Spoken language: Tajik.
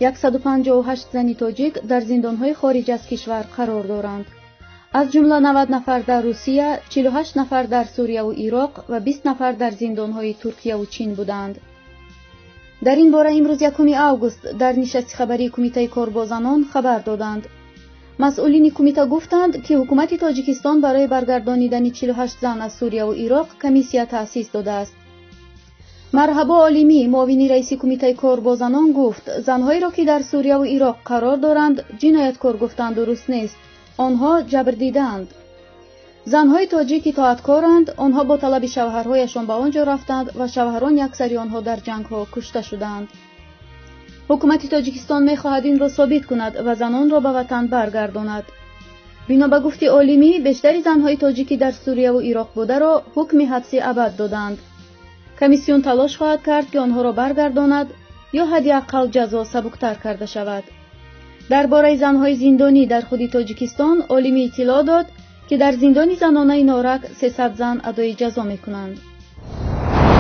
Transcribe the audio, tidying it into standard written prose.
158 зани тоҷик дар зиндонҳои хориҷ аз кишвар қарор доранд. Аз ҷумла 90 нафар дар Русия, 48 нафар дар Сурияву Ироқ ва 20 нафар дар зиндонҳои Туркияву Чин буданд. Дар ин бора имрӯз, 1 август, дар нишасти хабарии Кумитаи кор бо занон хабар доданд. Масъулини кумита гуфтанд, ки ҳукумати Тоҷикистон барои баргардонидани 48 зан аз Сурияву Ироқ комиссия таъсис додааст. Марҳабо Олимӣ, муовини раиси Кумитаи кор бо занон, гуфт, занҳоеро, ки дар Сурияву Ироқ қарор доранд, ҷинояткор гуфтан дуруст нест, онҳо ҷабрдидаанд. Занҳои тоҷик итоаткоранд, онҳо бо талаби шавҳарҳояшон ба он ҷо рафтанд ва шавҳарони аксари онҳо дар ҷангҳо кушта шуданд. Ҳукумати Тоҷикистон мехоҳад инро собит кунад ва занонро ба ватан баргардонад. Бино ба гуфти Олимӣ, бештари занҳои тоҷикӣ дар Сурияву Ироқ бударо ҳукми ҳабси абад доданд. Комиссион талош хоҳад кард, ки онҳоро баргардонад ё ҳадди аққал ҷазо сабуктар карда шавад. Дар бораи занҳои зиндонӣ дар худи Тоҷикистон Олимӣ иттилоъ дод, ки дар зиндони занонаи Норак 300 зан адои ҷазо мекунанд.